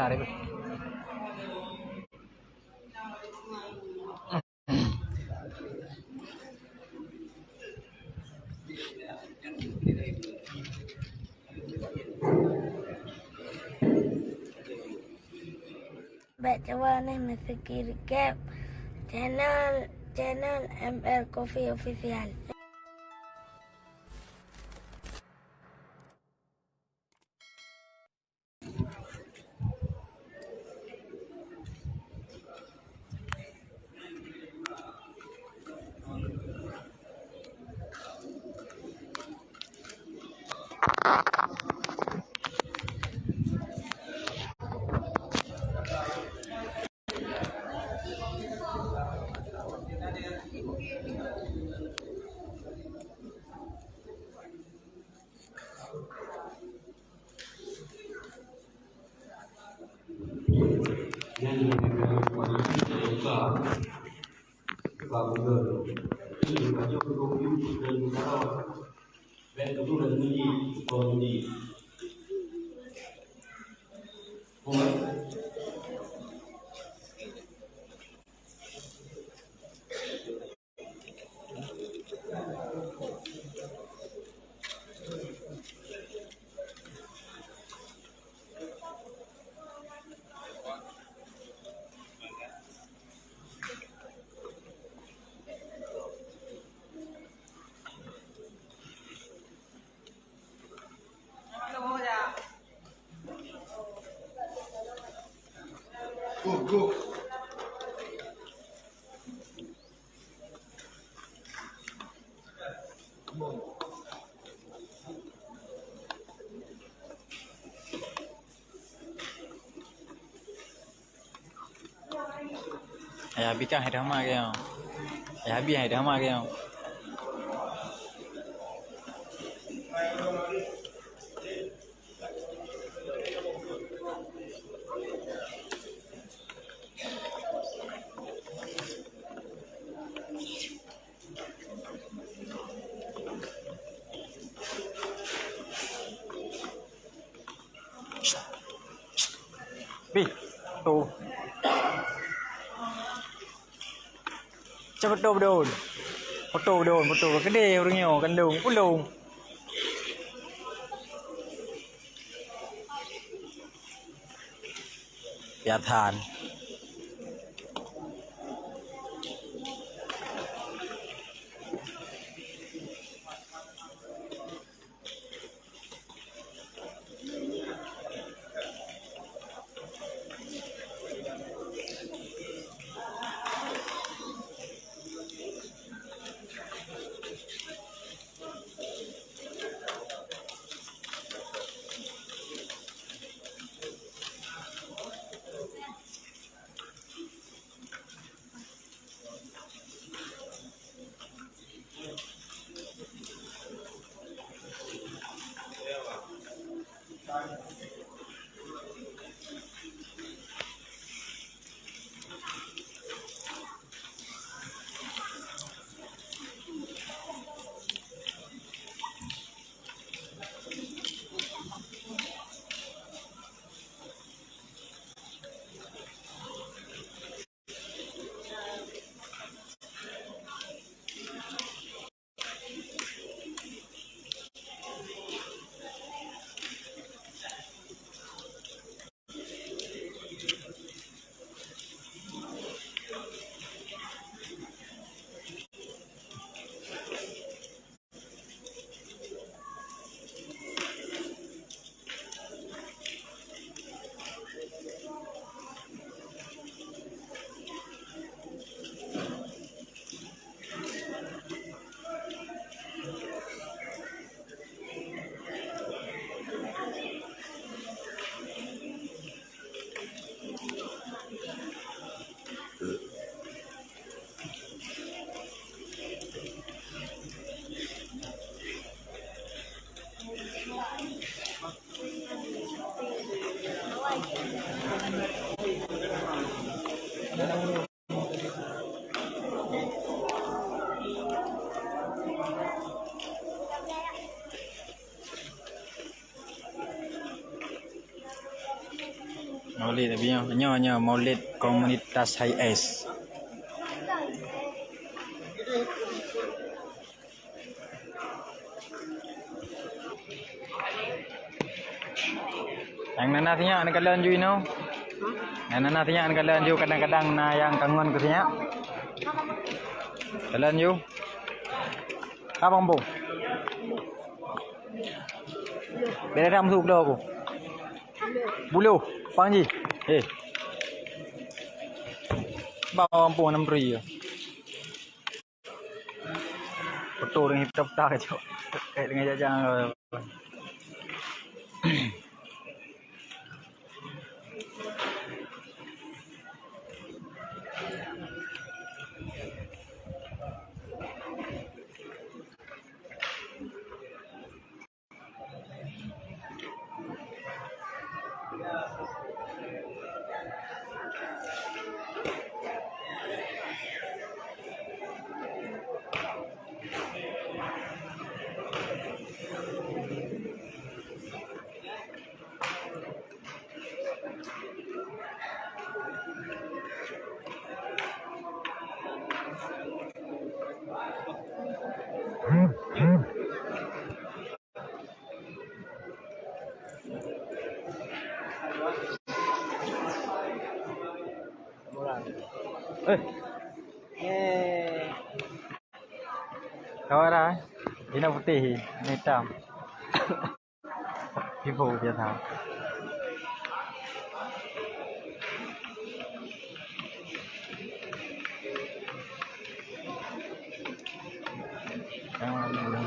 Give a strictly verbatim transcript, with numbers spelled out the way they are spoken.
Bèk cuba neuh neusubscribe channel, channel M R Coffee Official. Ayah Abi kan hai teuma keu nyoe. Ayah Abi hai teuma keu nyoe. Bih, tu. Cak beutôi beudôn. Beutôi beudôn, beutôi. Keudeh ureueng nyoe, kandông, pulông. Piatan. Nyoe, nyoe, nyoe Maulid Komunitas H I S. Nyang na na sinyak neukalon ju inoe. Nyang na na sinyak neukalon ju, kadang-kadang na nyang kangon keu sinyak. Kalon ju. Abang Bong. Beda dah masuk ke aku. Buluh, pang ji. Eh. Bang Bong enam puluh ya. Foto dengan hip-hop tak, cok. Kayak dengan jajang. Eh. Eh. Kawan dah, eh? Ini putih, ini hitam. Tipu biasa. Yang